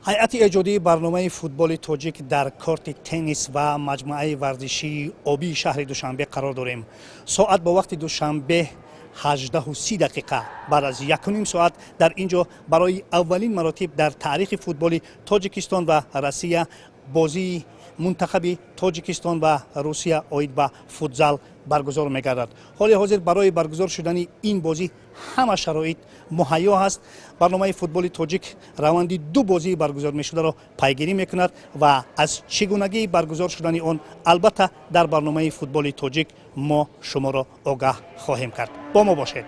Ҳайати эҷодии барномаи «Футболи тоҷик» дар корти теннис ва маҷмӯаи варзишии обии шаҳри Душанбе қарор дорем. Соат бо вақти Душанбе 18:30 дақиқа. Баъд аз 1:30 соат дар ин ҷо барои аввалин маротиб дар таърихи футболи Тоҷикистон ва Россия бозии мунтахаби Тоҷикистон ва Русия оид ба футзал баргузор мегардад. Ҳоли ҳозир барои баргузор шудани ин бозӣ ҳама шароит муҳайё ҳаст. Барномаи «Футболи тоҷик» раванди ду бозии баргузор мешударо пайгирӣ мекунад ва аз чӣ гунагии баргузор шудани он албатта дар барномаи «Футболи тоҷик» мо шуморо огаҳ хоҳем кард. Бо мо бошед.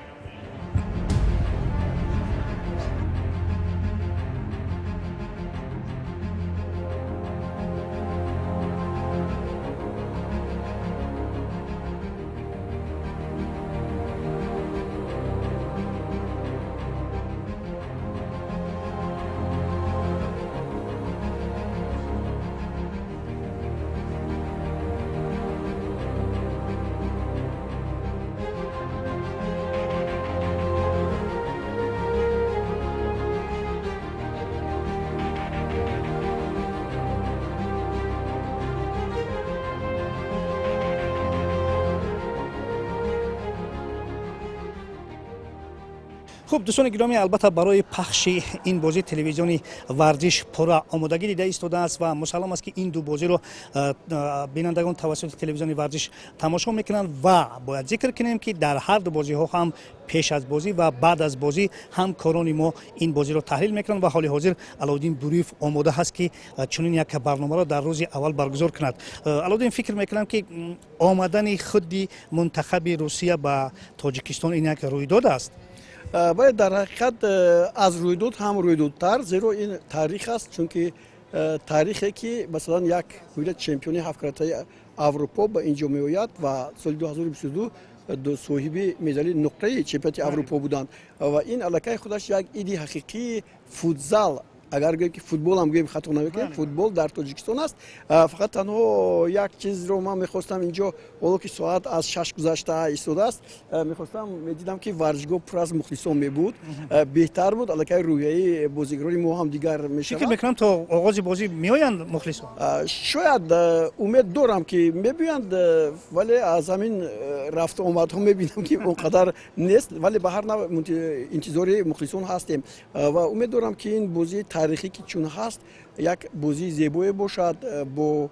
Хуб, дӯстони гиромӣ, албатта, барои пахши ин бозӣ телевизиони «Варзиш» пурра омодагӣ дида истодааст ва мусаллам аст, ки ин ду бозиро бинандагон тавассути телевизиони «Варзиш» тамошо мекунанд. Ва бояд зикр кунем, ки дар ҳар ду бозиҳо ҳам пеш аз бозӣ ва баъд аз бозӣ ҳамкорони мо ин бозиро таҳлил мекунанд. Ва ҳоли ҳозир Алоуддин Буриев омода ҳаст, ки чунин як барномаро дар рӯзи аввал баргузор кунад. Алоуддин, фикр мекунам, ки омадани худи мунтахаби Русия ба Тоҷикистон ин як рӯйдод аст. Бале, дар ҳақиқат аз рӯйдод ҳам рӯйдодтар, зеро ин таърих аст, чунки таърихе, ки масалан як миллат чемпиони ҳафткаратаи Аврупо ба ин ҷо меояд ва соли 2022 соҳиби медали нуқраи чемпионати Аврупо буданд. Ва ин аллакай худаш як иди ҳақиқии футзал, агар гӯем, ки футболам гӯем, хато намекунем, футбол дар Тоҷикистон аст. Фақат танҳо як чизро ман мехостам инҷо, ҳоло ки соат аз 6 гузашта истодааст, мехостам медидам, ки варзишгоҳ пур аз мухлисон мебуд, беҳтар буд, аллакай рӯҳияи бозигарони мо ҳам дигар мешавад. Фикр мекунам, то оғози бозӣ меоянд мухлисон. Шояд, умед дорам, ки мебиёянд, вале аз ҳамин рафту омадҳо мебинам, ки он қадар нест. Вале ба ҳар нав интизори мухлисон ҳастем ва умед дорам, ки ин бозии таърихӣ, ки чун ҳаст, як бозии зебое бошад, бо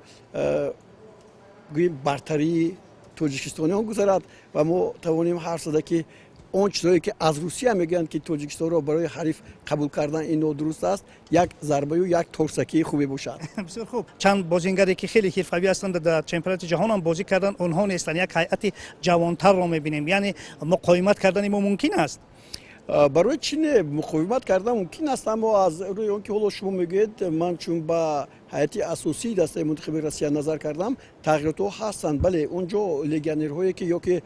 гӯем бартарии тоҷикистониён гузарад ва мо тавонем ҳарф зада, ки он чизое, ки аз Русия мегӯянд, ки Тоҷикистонро барои ҳариф қабул кардан ин нодуруст аст, як зарбаю як торсакии хубе бошад. Бисёр хуб. Чанд бозингаре, ки хеле ҳирфавӣ ҳастанд, дар чемпионати ҷаҳон ҳам бозӣ карданд, онҳо нестанд. Як ҳайати ҷавонтарро мебинем, яъне муқовимат кардани мо мумкин аст? Барои чӣ не, муқовимат кардан мумкин аст, аммо аз рӯи он ки ҳоло шумо мегӯед, ман чун ба ҳайати асосии дастаи мунтахаби Россия назар кардам, тағйиротҳо ҳастанд. Бале, он ҷо легионерҳое, ки ё ки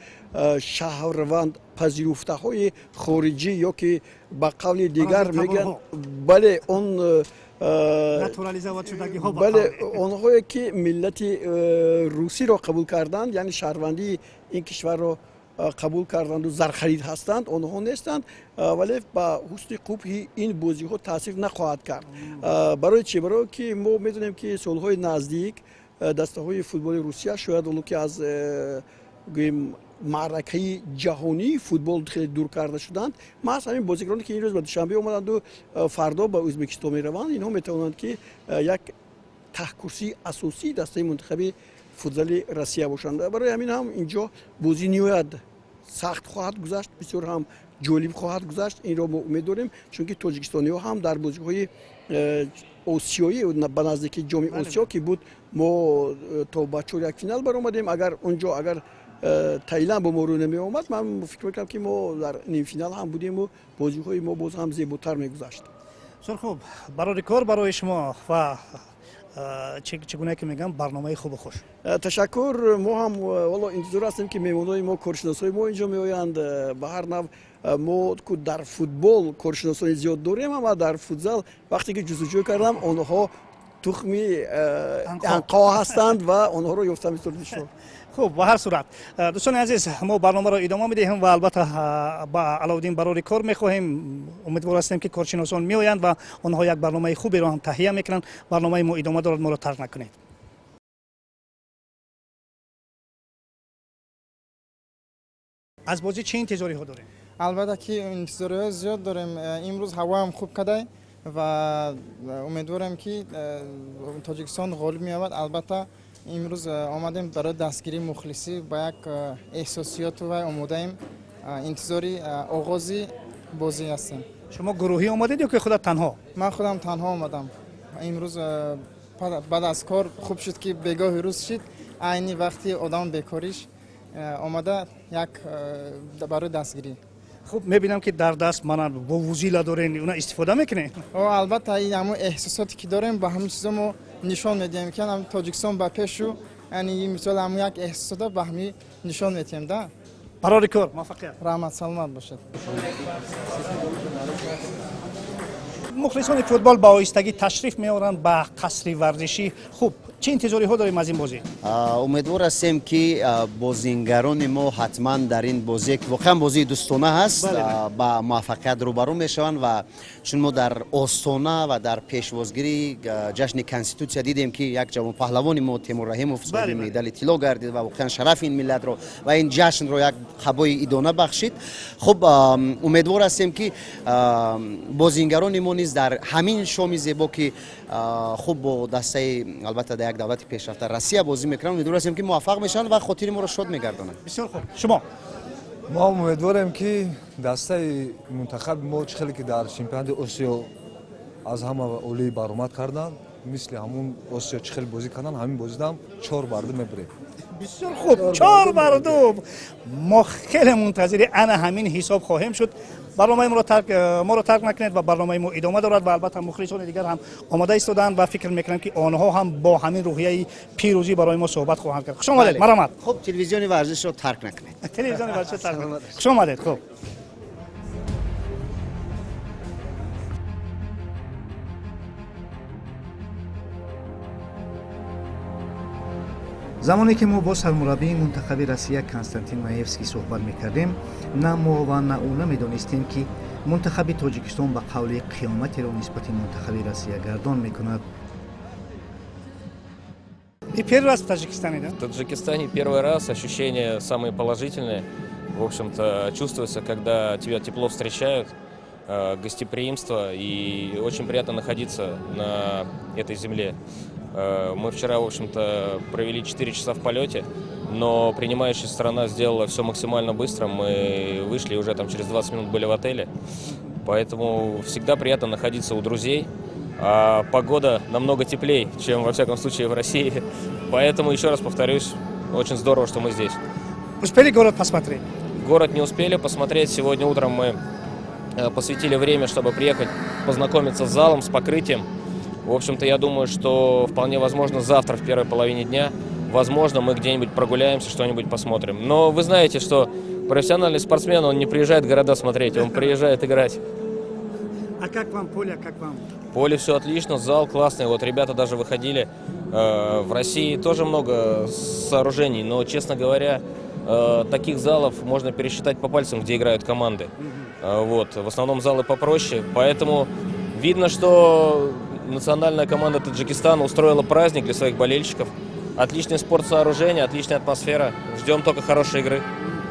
шаҳрванд пазируфтаҳои хориҷӣ, ё ки ба қавли дигар мегӯянд, бале, он бале, онҳое, ки миллати русиро қабул карданд, яъне шаҳрвандии ин кишварро қабул карданду зархарид ҳастанд, онҳо нестанд. Вале ба ҳусни қубҳи ин бозиҳо таъсир нахоҳад кард. Барои чӣ? Барое ки мо медонем, ки солҳои наздик дастаҳои футболи Русия шояд оло ки аз гӯем маъракаи ҷаҳонии футбол хеле дур карда шуданд. Маҳз ҳамин бозигароне, ки имрӯз ба Душанбе омаданду фардо ба Ӯзбекистон мераванд, инҳо метавонанд, ки як таҳкурсии асосии дастаи мунтахаби футзали Россия бошанд. Барои ҳамин ҳам инҷо бозӣ ниҳоят сахт хоҳад гузашт, бисёр ҳам ҷолиб хоҳад гузашт. Инро мо умед дорем, чунки тоҷикистониҳо ҳам дар бозиҳои осиёӣ, ба наздики Ҷоми Осиё ки буд, мо то ба чорякфинал баромадем. Агар он ҷо агар Таиланд бо мо рӯ намеомад, ман фикр мекунам, ки мо дар нимфинал ҳам будему бозиҳои мо боз ҳам зеботар мегузашт. Бисёр хуб, барори кор барои шумо ва чӣ гуна ки мегӯям, барномаи хубу хуш. Ташаккур. Мо ҳам ҳоло интизор ҳастем, ки меҳмонои мо, коршиносҳои мо инҷо меоянд. Ба ҳар нав мо дар футбол коршиносони зиёд дорем, амма дар футзал вақте ки ҷустуҷӯ кардам, онҳо Тухми анқо ҳастанд ва онҳоро ёфтан бисёр душвор. Хуб, ба ҳар сурат, дӯстони азиз, мо барномаро идома медиҳем ва албатта ба Аловуддин барори кор мехоҳем. Умедвор ҳастем, ки коршиносон меоянд ва онҳо як барномаи хуберо ҳам таҳия мекунанд. Барномаи мо идома дорад, моро тарк накунед. Аз бозӣ чӣ интизориҳо дорем? Албатта ки интизориҳои зиёд дорем. Имрӯз ҳавоам хуб кадай ва умедворем, ки Тоҷикистон ғолиб меёбад. Албатта, имрӯз омадем барои дастгирии мухлисӣ, ба як эҳсосиёту вай омодаем, интизори оғози бозӣ ҳастем. Шумо гурӯҳӣ омадед ё ки худат танҳо? Ман худам танҳо омадам имрӯз. Баъд аз кор хуб шуд, ки бегоҳи рӯз шид, айни вақти одам бекориш омада як барои дастгирӣ. Хуб, мебинам, ки дар даст мана вувузела дорен, уна истифода мекунед? О, албатта, ин ҳамон эҳсосоте ки дорем, ба ҳамин чизо мо нишон медиҳем, ки Тоҷикистон ба пешу, яъне мисол ҳамон як эҳсосото ба ҳамин нишон медиҳем да. Барори кор, муваффақият. Раҳмат, саломат бошед. Мухлисони футбол ба оҳистагӣ ташриф меоранд ба қасри варзишӣ. Хуб, чӣ интизориҳо дорем аз ин бозӣ? Умедвор ҳастем, ки бозингарони мо ҳатман дар ин бозие, ки воқеан бозии дӯстона ҳаст, ба муваффақият рӯбарӯ мешаванд. Ва чун мо дар остона ва дар пешвозгирии ҷашни Конститутсия дидем, ки як ҷавонпаҳлавони мо Темур Раҳимов соҳиби медали тилло гардид ва воқеан шарафи ин миллатро ва ин ҷашнро як қабои идона бахшид. Хуб, умедвор ҳастем, ки бозингарони мо низ дар ҳамин шоми зебо, ки хуб бо дастаи, албатта, дар як давлати пешрафта, Россия бозӣ мекунанд, умедвор ҳастем, ки муваффақ мешаванд ва хотири моро шод мегардонанд. Бисёр хуб, шумо? Мо умедворем, ки дастаи мунтахаби мо, чӣ хеле ки дар чемпионати Осиё аз ҳама олӣ баромад карданд, мисли ҳамун Осиё чӣ хеле бозӣ карданд, ҳамин бозидам 4-2 мебарем. Бисёр хуб, 4-2. Мо хеле мунтазири ана ҳамин ҳисоб хоҳем шуд. Барномаи моро тарк накунед ва барномаи мо идома дорад. Ва албатта мухлисони дигар ҳам омода истодаанд ва фикр мекунам, ки онҳо ҳам бо ҳамин рӯҳияи пирӯзӣ барои мо суҳбат хоҳанд кард. Хуш омадед, марҳамат. Хуб, телевизиони варзишро тарк накунед. Телевизиони варзишро тарк накунед. Хуш омадед. Хуб. Замоне ки мо бо сармураббии мунтахаби Россия Константин Маевский суҳбат мекардем, на мо ва на ӯ намедонистем, ки мунтахаби Тоҷикистон ба қавли қиёматеро нисбати мунтахаби Россия гардон мекунад. И первый раз в Таджикистане, да? В Таджикистане первый раз, ощущения самые положительные. В общем-то, чувствуется, когда тебя тепло встречают, гостеприимство, и очень приятно находиться на этой земле. Мы вчера, в общем-то, провели 4 часа в полете, но принимающая сторона сделала все максимально быстро. Мы вышли и уже там через 20 минут были в отеле. Поэтому всегда приятно находиться у друзей. А погода намного теплее, чем, во всяком случае, в России. Поэтому, еще раз повторюсь, очень здорово, что мы здесь. Успели город посмотреть? Город не успели посмотреть. Сегодня утром мы посвятили время, чтобы приехать познакомиться с залом, с покрытием. В общем-то, я думаю, что вполне возможно, завтра в первой половине дня, возможно, мы где-нибудь прогуляемся, что-нибудь посмотрим. Но вы знаете, что профессиональный спортсмен, он не приезжает города смотреть, он приезжает играть. А как вам поле, как вам? Поле все отлично, зал классный. Вот ребята даже выходили. В России тоже много сооружений, но, честно говоря, таких залов можно пересчитать по пальцам, где играют команды. Вот. В основном залы попроще, поэтому видно, что национальная команда Таджикистана устроила праздник для своих болельщиков. Отличное спортсооружение, отличная атмосфера. Ждем только хорошей игры.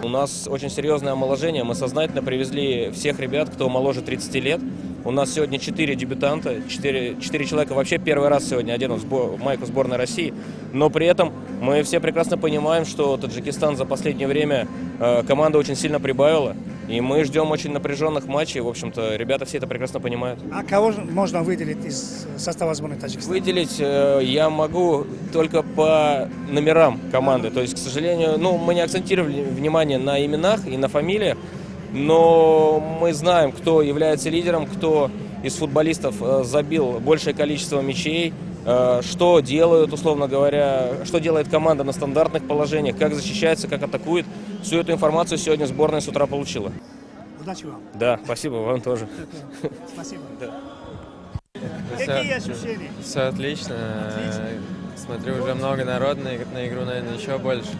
У нас очень серьезное омоложение. Мы сознательно привезли всех ребят, кто моложе 30 лет. У нас сегодня 4 дебютанта, 4 человека вообще первый раз сегодня оденут майку сборной России. Но при этом мы все прекрасно понимаем, что Таджикистан за последнее время команда очень сильно прибавила. И мы ждем очень напряженных матчей. В общем-то, ребята все это прекрасно понимают. А кого можно выделить из состава сборной Таджикистана? Выделить я могу только по номерам команды. То есть, к сожалению, ну, мы не акцентировали внимание на именах и на фамилиях, но мы знаем, кто является лидером, кто из футболистов забил большее количество мячей, что делают, условно говоря, что делает команда на стандартных положениях, как защищается, как атакует. Всю эту информацию сегодня сборная с утра получила. Удачи вам. Да, спасибо вам тоже. Спасибо. Да. Какие ощущения? Все отлично. Смотрю, уже много народа на игру, наверное, еще больше.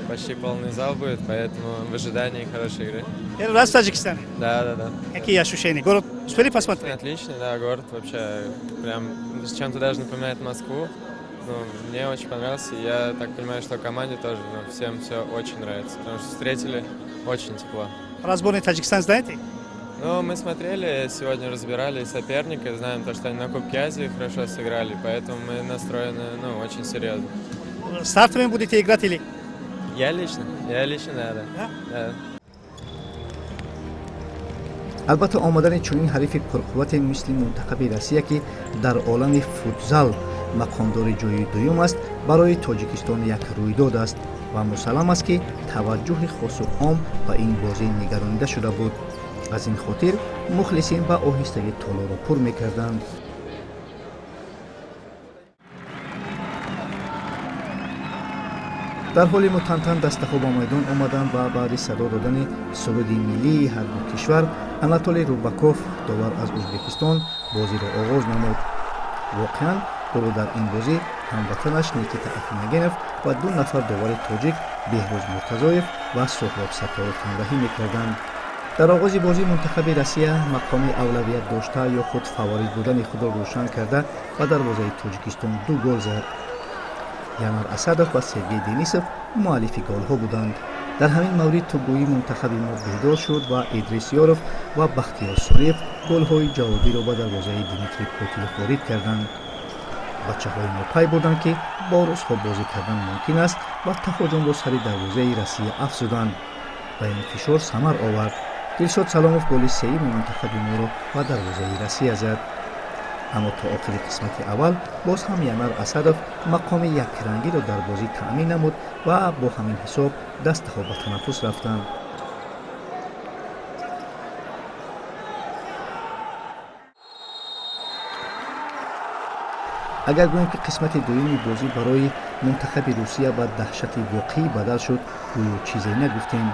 Почти полный зал будет, поэтому в ожидании хорошей игры. Первый раз в Таджикистане? Да. Какие ощущения? Город успели посмотреть? Отлично, да, город вообще прям чем-то даже напоминает Москву. Ну, мне очень понравился, и я так понимаю, что команде тоже, ну, всем все очень нравится, потому что встретили очень тепло. Про сборную Таджикистан знаете? Ну, мы смотрели, сегодня разбирали соперника, знаем то, что они на Кубке Азии хорошо сыграли, поэтому мы настроены, ну, очень серьезно. Стартовыми будете играть или? Я лично? Я лично, да. Да? Да. Албатта, омадани чунин ҳарифи пурқуввате мисли мунтахаби Россия, ки дар олами футзал мақомдори ҷои дуюм аст, барои Тоҷикистон як рӯйдод аст ва мусаллам аст, ки таваҷҷӯҳи хосу ом ба ин бозӣ нигаронида шуда буд. Аз ин хотир мухлисин ба оҳистагӣ толорро пур мекарданд. Дар ҳоли мутантан дастаҳо ба майдон омаданд ва баъди садо додани суруди миллии ҳарду кишвар Анатолий Рубаков, довар аз Ӯзбекистон, бозиро оғоз намуд. Воқеан, ӯро дар ин бозӣ ҳамватанаш Никита Афиногенов ва ду нафар довари тоҷик, Беҳрӯз Муртазоев ва Суҳроб Сатторов, ҳамроҳӣ мекарданд. Дар оғози бозӣ мунтахаби Россия мақоми авлавият дошта ё худ фаворит будани худро рӯшан карда, ба дарвозаи Тоҷикистон ду гол зад. Янар Асадов ва Сергей Денисов муаллифи голҳо буданд. Дар ҳамин маврид ту гӯӣ мунтахаби мо бедор шуд ва Идрис Ёров ва Бахтиёр Солиев голҳои ҷавобиро ба дарвозаи Дмитрий Путилов ворид карданд. Бачаҳои мо пай бурданд, ки бо русҳо бозӣ кардан мумкин аст, ва таҳоҷумро сари дарвозаи Россия афзуданд ва ин фишор самар овард. Дилшод Саломов голи сеюми мунтахаби моро ба дарвозаи Россия зад. Аммо то охири қисмати аввал боз ҳам Янар Асадов мақоми якрангиро дар бозӣ таъмин намуд ва бо ҳамин ҳисоб дастаҳо ба танаффус рафтанд. Агар гӯем, ки қисмати дуюми бозӣ барои мунтахаби Русия ба даҳшати воқеӣ бадал шуд, гӯё чизе нагуфтем.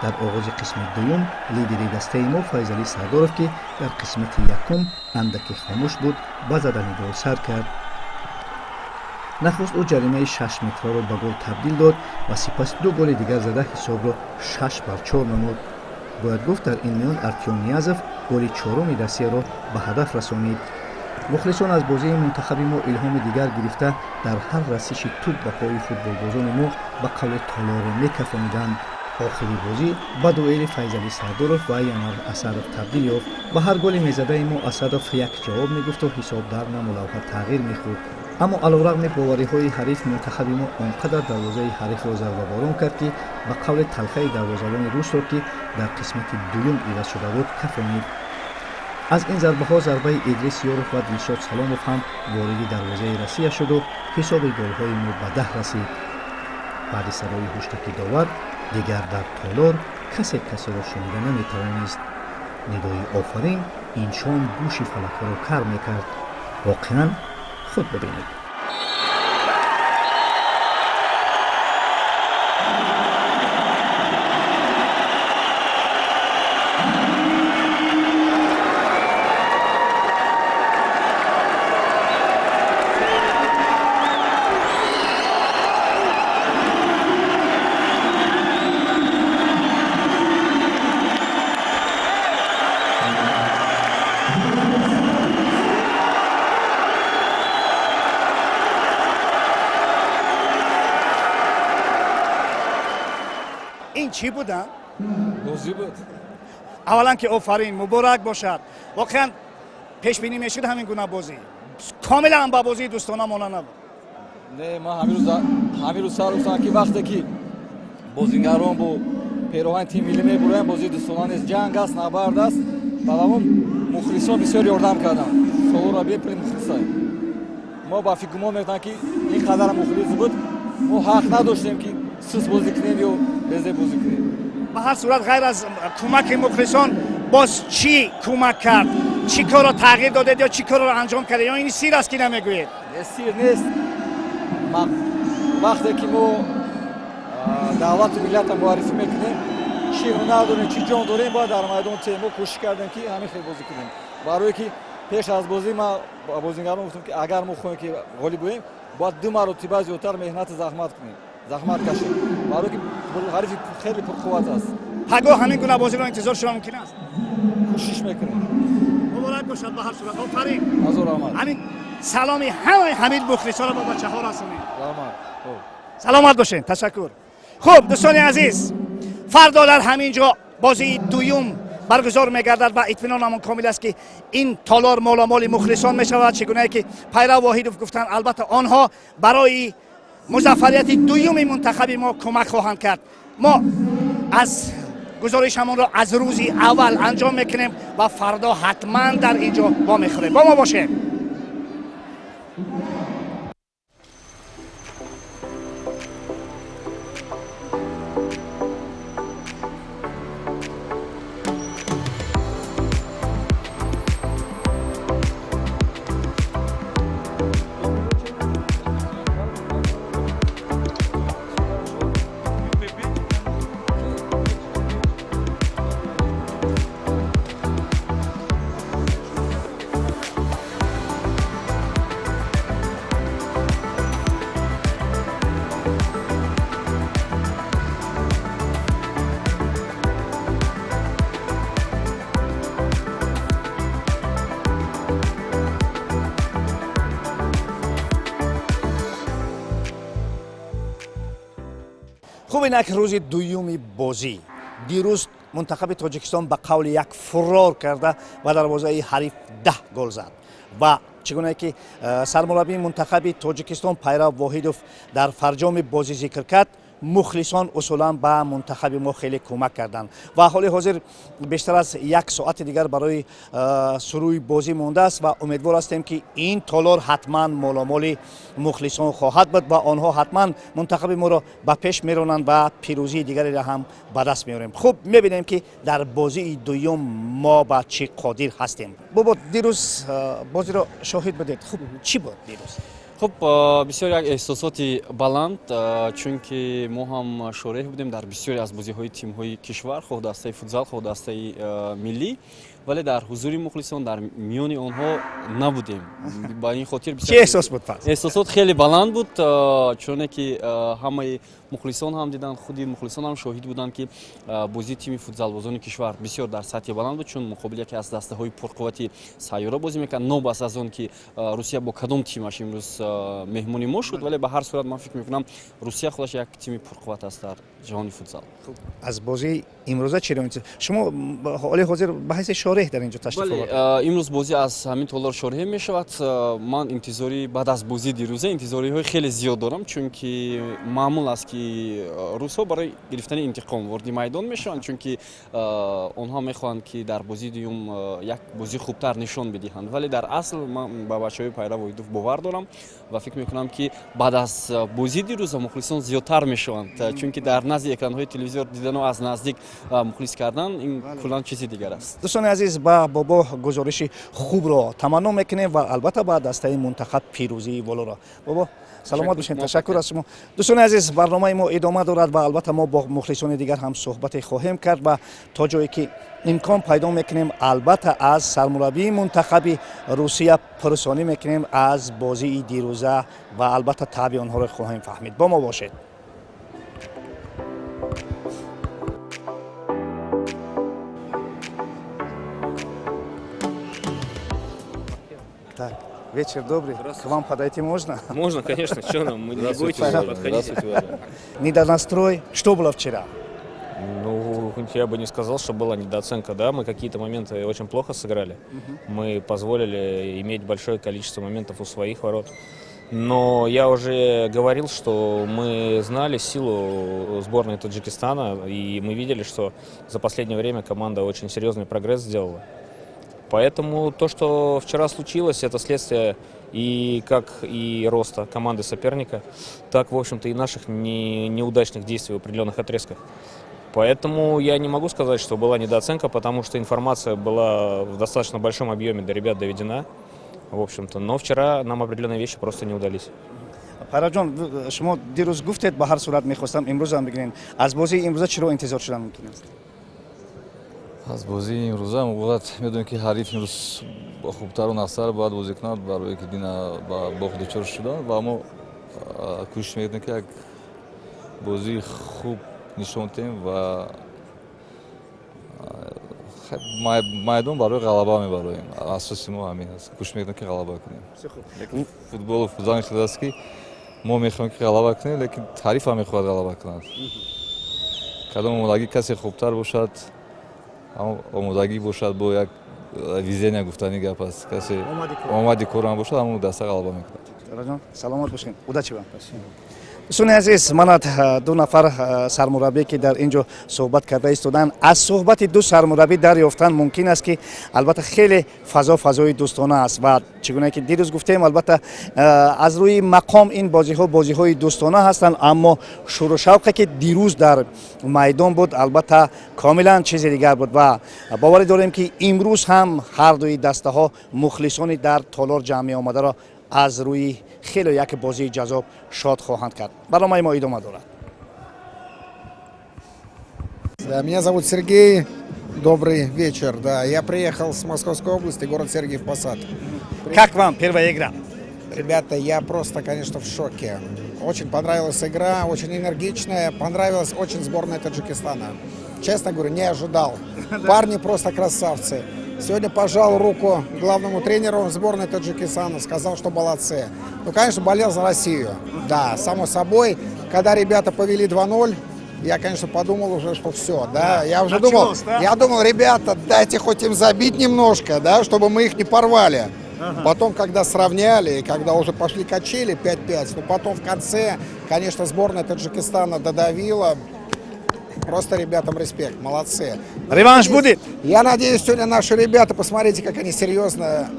Дар оғози қисми дуюм лидери дастаи мо Файзалӣ Сардоров, ки дар қисмати якум андаке хомӯш буд, ба задани гол сар кард. Нахуст ӯ ҷаримаи 6 метраро ба гол табдил дод ва сипас ду голи дигар зада, ҳисобро 6-4 намуд. Бояд гуфт, дар ин миён Артём Ниязов голи чоруми Россияро ба ҳадаф расонид. Мухлисон аз бозии мунтахаби мо илҳоми дигар гирифта, дар ҳар расиши тӯб ба пои футболбозони мо, ба қавли, толорро мекафониданд. Охири бозӣ ба дуэли Файзалӣ Сардоров ва Янар Асадов табдил ёфт. Ба ҳар голи мезадаи мо Асадов як ҷавоб мегуфту ҳисоб дар намулавҳа тағйир мехӯрд. Аммо алорағми бовариҳои ҳариф, мунтахаби мо он қадар дарвозаи ҳарифро зарбаборон кард, ки ба қавли талхаи дарвозабони русро, ки дар қисмати дуюм иваз шуда буд, кафонид. Аз ин зарбаҳо зарбаи Идрис Ёров ва Дилшод Саломов ҳам вориди дарвозаи Россия шуду ҳисоби голҳои мо ба 10 расид. Баъди садои ҳуштаки довар дигар дар толор касе касеро шунида наметавонист. Нидои офарин ин шом гӯши фалакҳоро кар мекард. Воқеан, худ бибинед. Ин чӣ буда? Бозӣ буд. Аввалан ки офарин, муборак бошад. Воқеан, пешбинӣ мешуд ҳамин гуна бозӣ? Комилан ба бозии дӯстона монанд набуд. Не, ман ҳамин рӯз сар гуфтам, ки вақте ки бозингарон бо пероҳани тими миллӣ мебуроянд, бозии дӯстона нест, ҷанг аст, набард аст. Ба ҳамон мухлисон бисёр ёрдам карданд. Солора бепули мухлиса. Мо ба фикр гумон мекунам, ки ин қадар мухлис буд, мо ҳақ надоштем, ки суст бозӣ кунем ё безеб бозӣ кунем. Ба ҳар сурат, ғайр аз кӯмаки мухлисон боз чӣ кӯмак кард? Чӣ корро тағйир додед ё чӣ корро анҷом кардед, ё ин сир аст, ки намегӯед? Сир нест. Вақте ки мо давлату миллата муаррифӣ мекунем, чӣ ҳунар дорем, чӣ ҷон дорем, бояд дар майдон тем. Мо кӯшиш кардем, ки ҳамин хел бозӣ кунем, барое ки Пеш аз бозӣ ман ба бозингарон гуфтам, ки агар мо хоҳем, ки ғолиб боем, бояд ду маротиба зиёдтар меҳнату заҳмат кунем, заҳмат кашем, барое ки ҳарифи хеле пурқувват аст. Пагоҳ ҳамин гуна бозиро интизор шудан мумкин аст? Кӯшиш мекунем. Муборак бошад ба ҳар сурат, офарин. Ҳазор раҳмат. Ҳамин саломи ҳамаи ҳамин мухлисоро ба бачаҳо расонед. Раҳмат. Хуб. Саломат бошед, ташаккур. Хуб, дӯстони азиз, фардо дар ҳамин ҷо бозии дуюм баргузор мегардад ва итминонамон комил аст, ки ин толор моломоли мухлисон мешавад. Чӣ гунае ки Пайрав Воҳидов гуфтанд, албатта, онҳо барои музаффарияти дуюми мунтахаби мо кӯмак хоҳанд кард. Мо аз гузоришамонро аз рӯзи аввал анҷом мекунем ва фардо ҳатман дар ин ҷо вомехӯрем. Бо мо бошед. Хуб, инак рӯзи дуюми бозӣ. Дирӯз мунтахаби Тоҷикистон ба қавли як фурор карда ба дарвозаи ҳариф 10 гол зад ва чӣ гунае ки сармураббии мунтахаби Тоҷикистон Пайрав Воҳидов дар фарҷоми бозӣ зикр кард, мухлисон усулан ба мунтахаби мо хеле кӯмак карданд. Ва ҳоли ҳозир бештар аз як соати дигар барои шурӯи бозӣ мондааст ва умедвор ҳастем, ки ин толор ҳатман моломоли мухлисон хоҳад буд ва онҳо ҳатман мунтахаби моро ба пеш меронанд ва пирӯзии дигареро ҳам ба даст меорем. Хуб, мебинем, ки дар бозии дуюм мо ба чӣ қодир ҳастем. Бобо, дирӯз бозиро шоҳид будед. Хуб, чӣ буд дирӯз? Хуб, бисёр як эҳсосоти баланд, чунки мо ҳам шореҳ будем дар бисёре аз бозиҳои тимҳои кишвар, хоҳ дастаи футзал, хоҳ дастаи миллӣ, вале дар ҳузури мухлисон, дар миёни онҳо набудем. Ба ин хотир чӣ эҳсос буд пас? Эҳсосот хеле баланд буд, чуноне ки ҳамаи мухлисон ҳам диданд, худи мухлисон ҳам шоҳид буданд, ки бозии тими футзалбозони кишвар бисёр дар сатҳи баланд буд, чун муқобили яке аз дастаҳои пурқуввати сайёра бозӣ мекард. Нобаст аз он ки Русия бо кадом тимаш имрӯз меҳмони мо шуд, вале ба ҳар сурат ман фикр мекунам, Русия худаш як тими пурқувват аст дар ҷаҳони футзал. Аз бозии имрӯза чиро шумо ҳоли ҳозир ба ҳайси шореҳ дар инҷо ташриф овардед? Имрӯз бозӣ аз ҳамин толор шореҳ мешавад. Ман интизори баъд аз бозии дирӯза интизориҳои хеле зиёд дорам, чунки маъмул аст, ки русҳо барои гирифтани интиқом вориди майдон мешаванд, чунки онҳо мехоҳанд, ки дар бозии дуюм як бозии хубтар нишон бидиҳанд. Вале дар асл ман ба бачаҳои Пайрав Воҳидов бовар дорам ва фикр мекунам, ки баъд аз бозии дирӯза мухлисон зиёдтар мешаванд, чунки дар назди экранҳои телевизор дидану аз наздик мухлис кардан ин куллан чизи дигар аст. Дӯстони азиз, ба бобо гузориши хубро таманно мекунем ва албатта ба дастаи мунтахаб пирӯзии волоро. Бобо, саломат бошед, ташаккур аз шумо. Дӯстони азиз, барномаи мо идома дорад ва албатта мо бо мухлисони дигар ҳам суҳбате хоҳем кард ва то ҷое ки имкон пайдо мекунем, албатта, аз сармураббии мунтахаби Русия пурсонӣ мекунем аз бозии дирӯза ва албатта таъби онҳоро хоҳем фаҳмид. Бо мо бошед. Так, вечер добрый. К вам подойти можно? Можно, конечно. Что нам? Мы не бойтесь, подходите. Здравствуйте. Недонастрой. Что было вчера? Ну, я бы не сказал, что была недооценка, да, мы какие-то моменты очень плохо сыграли. Мы позволили иметь большое количество моментов у своих ворот. Но я уже говорил, что мы знали силу сборной Таджикистана, и мы видели, что за последнее время команда очень серьезный прогресс сделала. Поэтому то, что вчера случилось, это следствие и как и роста команды соперника, так, в общем-то, и наших неудачных действий в определенных отрезках. Поэтому я не могу сказать, что была недооценка, потому что информация была в достаточно большом объеме до ребят доведена, в общем-то. Но вчера нам определенные вещи просто не удались. Пайравҷон, шумо дирӯз гуфтед, ба ҳар сурат мехостам имрӯз ҳам бигирем. Аз бозии имрӯза чиро интизор шудан мумкин аст? Аз бозии имрӯза муборат медонем, ки ҳариф имрӯз Хубтару нақстар бояд бозӣ кунад, барое ки дина ба бохт дучор шуданд, ва мо кӯшиш мекунем, ки як бозии хуб нишон диҳем ва майдон барои ғалаба мебароем. Асоси мо ҳамин аст, кӯшиш мекунем, ки ғалаба кунем. Футболу футзал хел аст, ки мо мехоҳем, ки ғалаба кунем, лекин ҳариф ҳам мехоҳад ғалаба кунад. Кадом омодагӣ касе хубтар бошад, омодагӣ бошад, бо як везения гуфтани гап аст, касе омади корам бошад, ҳамон даста ғалаба мекунад. Саломат бошед, удачи вам. Дӯстони азиз, манат ду нафар сармураббӣ, ки дар ин ҷо суҳбат карда истоданд. Аз суҳбати ду сармураббӣ дарёфтан мумкин аст, ки албатта хеле фазо фазои дӯстона аст. Ва чӣ гуна ки дирӯз гуфтем, албатта аз рӯи мақом ин бозиҳо бозиҳои дӯстона ҳастанд, аммо шуру шавқе, ки дирӯз дар майдон буд, албатта комилан чизи дигар буд. Ва боварӣ дорем, ки имрӯз ҳам ҳар дуи дастаҳо мухлисони дар толор ҷамъ меомадаро аз рӯи хеле як бозии ҷаззоб шод хоҳанд кард. Барномаи мо идома дорад. Да, меня зовут Сергей. Добрый вечер. Да, я приехал с Московской области, город Сергиев Посад. Как вам первая игра? Ребята, я просто, конечно, в шоке. Очень понравилась игра, очень энергичная. Понравилась очень сборная Таджикистана. Честно говорю, не ожидал. Парни просто красавцы. Сегодня пожал руку главному тренеру сборной Таджикистана, сказал, что молодцы. Ну, конечно, болел за Россию. Да, само собой. Когда ребята повели 2-0, я, конечно, подумал уже, что все, да. Я уже думал, да? Я думал, ребята, дайте хоть им забить немножко, да, чтобы мы их не порвали. Потом, когда сравняли, и когда уже пошли качели 5-5, ну потом в конце, конечно, сборная Таджикистана додавила. Просто ребятам респект, молодцы. Реванш будет? Я надеюсь, сегодня наши ребята, посмотрите, как они серьезно,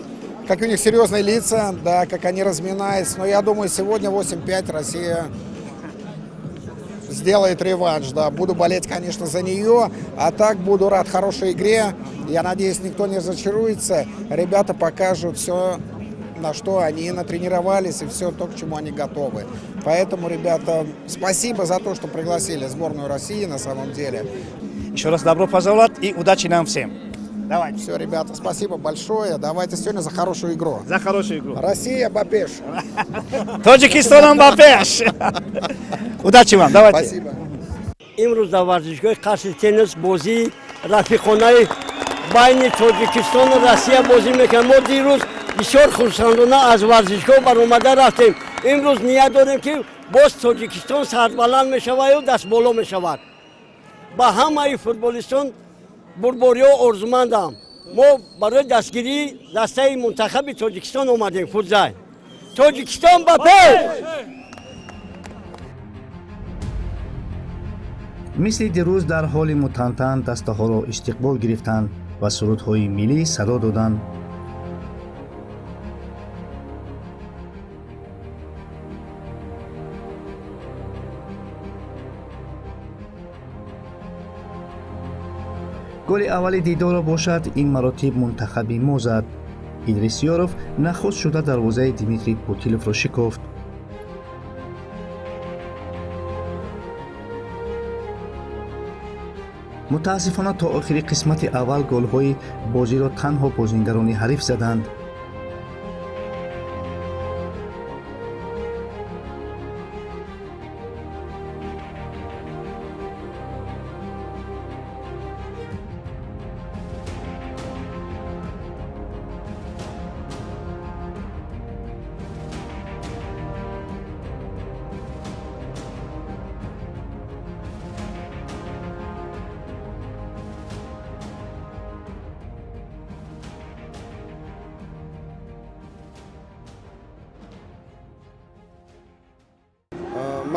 как у них серьезные лица, да, как они разминаются. Но я думаю, сегодня 8-5 Россия сделает реванш, да. Буду болеть, конечно, за нее, а так буду рад хорошей игре. Я надеюсь, никто не разочаруется. Ребята покажут все, на что они натренировались, и все то, к чему они готовы. Поэтому, ребята, спасибо за то, что пригласили сборную России на самом деле. Еще раз добро пожаловать и удачи нам всем. Давайте. Все, ребята, спасибо большое. Давайте сегодня за хорошую игру. За хорошую игру. Россия, ба пеш. Тоҷикистон ба пеш. Удачи вам. Давайте. Спасибо. Имрӯз дар варзишгоҳи қасри теннис бозии рафиқонаи байни Тоҷикистону Россия бозӣ мекунад. Мо дирӯз бисёр хурсандона аз варзишгоҳ баромада рафтем. Имрӯз ният дорем, ки боз Тоҷикистон сарбаланд мешаваю дастболо мешавад. Ба ҳамаи футболистон бурдбориҳо орзумандам. Мо барои дастгирии дастаи мунтахаби Тоҷикистон омадем. Футзал, Тоҷикистон ба пеш! Мисли дирӯз дар ҳоли мутантан дастаҳоро истиқбол гирифтанд ва сурудҳои миллӣ садо доданд. Голи аввали дидорро бошад, ин маротиб мунтахаби мо зад. Идрис Ёров нахуст шуда дарвозаи Дмитрий Путиловро шикофт. Мутаассифона, то охири қисмати аввал голҳои бозиро танҳо бозингарони ҳариф заданд.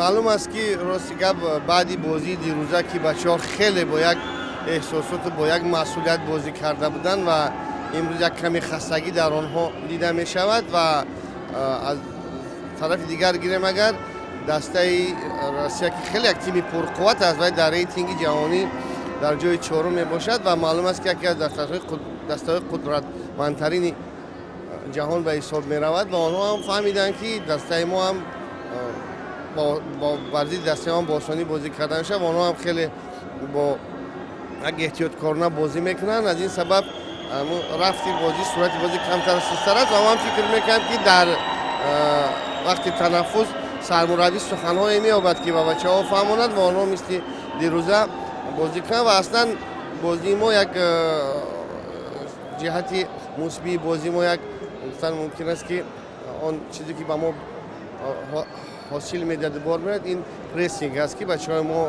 Маълум аст, ки рости гап, баъди бозии дирӯза, ки бачаҳо хеле бо як эҳсосоту бо як масъулият бозӣ карда буданд ва имрӯз як каме хастагӣ дар онҳо дида мешавад. Ва аз тарафи дигар гирем, агар дастаи Россия, ки хеле як тими пурқувват аст ва дар рейтинги ҷаҳонӣ дар ҷои чорум мебошад ва маълум аст, ки яке аз дастаҳои қудратмандтарини ҷаҳон ба ҳисоб меравад, ва онҳо ҳам фаҳмиданд, ки дастаи мо ҳам бар зидди дастаи мо бо осонӣ бозӣ карда мешавад ва онҳо ҳам хеле бо як эҳтиёткорона бозӣ мекунанд. Аз ин сабаб Рафти бозӣ, суръати бозӣ камтар сустар аст ва ман фикр мекунам, ки дар вақти танаффус сармураббӣ суханҳое меёбад, ки ба бачаҳо фаҳмонад ва онҳо мисли дирӯза бозӣ кунанд. Ва аслан бозии мо як ҷиҳати мусбии бозии мо як гуфтан мумкин аст, ки он чизе, ки ба мо ҳосил медиҳад, бор меояд, ин прессинг аст, ки бачаҳои мо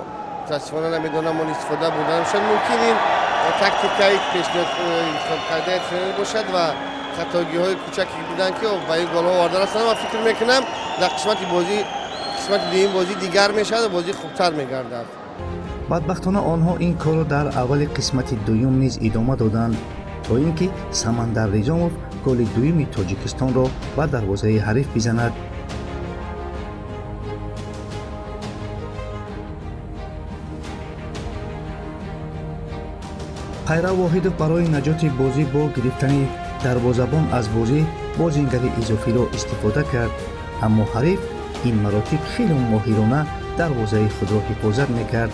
мутаассифона намедонам он истифода бурдан шуд. Мумкин ин тактикаи пешниҳод интихоб кардаи тренер бошад ва хатогиҳои кӯчаке буданд, ки ба ин голҳо оварда расонанд. Ва фикр мекунам, дар қисмати бозӣ, қисмати дуюм бозӣ дигар мешавад ва бозӣ хубтар мегардад. Бадбахтона, онҳо ин корро дар аввали қисмати дуюм низ идома доданд, то ин ки Самандар Ризомов голи дуюми Тоҷикистонро ба дарвозаи ҳариф бизанад. Пайрав Воҳидов барои наҷоти бозӣ бо гирифтани дарвозабон аз бозӣ бозингари изофиро истифода кард, аммо ҳариф ин маротиб хеле моҳирона дарвозаи худро ҳифозат мекард.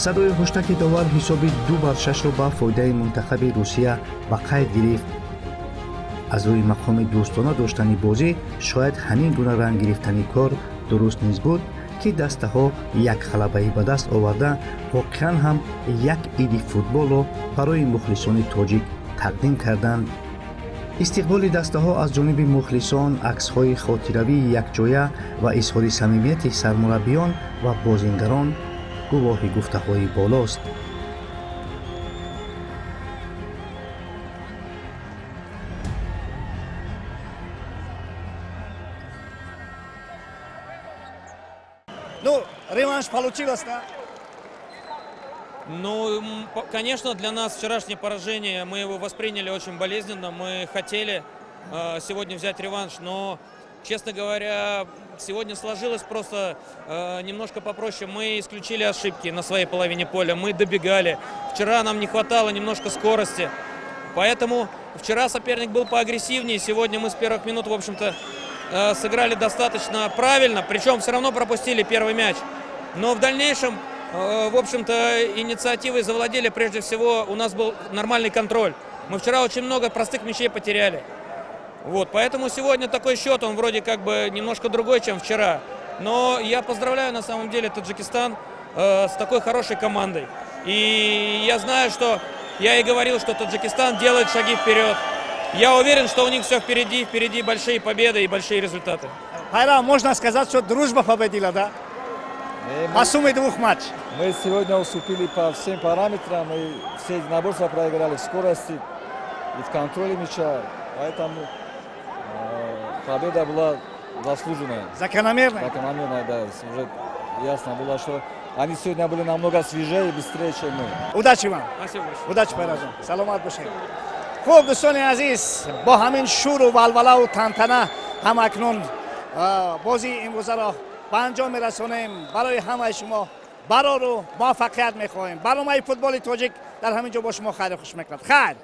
Садои ҳуштаки довар ҳисоби 2 бар 6-ро ба фоидаи мунтахаби Русия ба қайд гирифт. Аз рӯи мақоми дӯстона доштани бозӣ шояд ҳамин гуна ранг гирифтани кор дуруст низ буд, ки дастаҳо як ғалабаӣ ба даст оварда, воқеан ҳам як иди футболро барои мухлисони тоҷик тақдим карданд. Истиқболи дастаҳо аз ҷониби мухлисон, аксҳои хотиравии якҷоя ва изҳори самимияти сармураббиён ва бозингарон гувоҳи гуфтаҳои болост. Ну, реванш получилось, да? Ну, конечно, для нас вчерашнее поражение, мы его восприняли очень болезненно. Мы хотели сегодня взять реванш, но, честно говоря, сегодня сложилось просто немножко попроще. Мы исключили ошибки на своей половине поля, мы добегали. Вчера нам не хватало немножко скорости. Поэтому вчера соперник был поагрессивнее. Сегодня мы с первых минут, в общем-то, сыграли достаточно правильно. Причем все равно пропустили первый мяч. Но в дальнейшем, в общем-то, инициативой завладели. Прежде всего, у нас был нормальный контроль. Мы вчера очень много простых мячей потеряли. Вот, поэтому сегодня такой счет, он вроде как бы немножко другой, чем вчера. Но я поздравляю на самом деле Таджикистан с такой хорошей командой. И я знаю, что я и говорил, что Таджикистан делает шаги вперед. Я уверен, что у них все впереди, впереди большие победы и большие результаты. Пайрав, можно сказать, что дружба победила, да? По сумме двух матч. Мы сегодня уступили по всем параметрам и все единоборства проиграли в скорости и в контроле мяча. Поэтому победа была заслуженная. Закономерная? Закономерная, да. Уже ясно было, что они сегодня были намного свежее и быстрее, чем мы. Удачи вам. Спасибо большое. Удачи, Пайравҷон. Саломат бошед. Хуб, дӯстони азиз, бо ҳамин шуру валвалаву тантана ҳам акнун бозии имрӯзаро ба анҷом мерасонем. Барои ҳамаи шумо барору муваффақият мехоҳем. Барномаи футболи тоҷик дар ҳамин ҷо бо шумо хайру хуш мекунад. Хайр.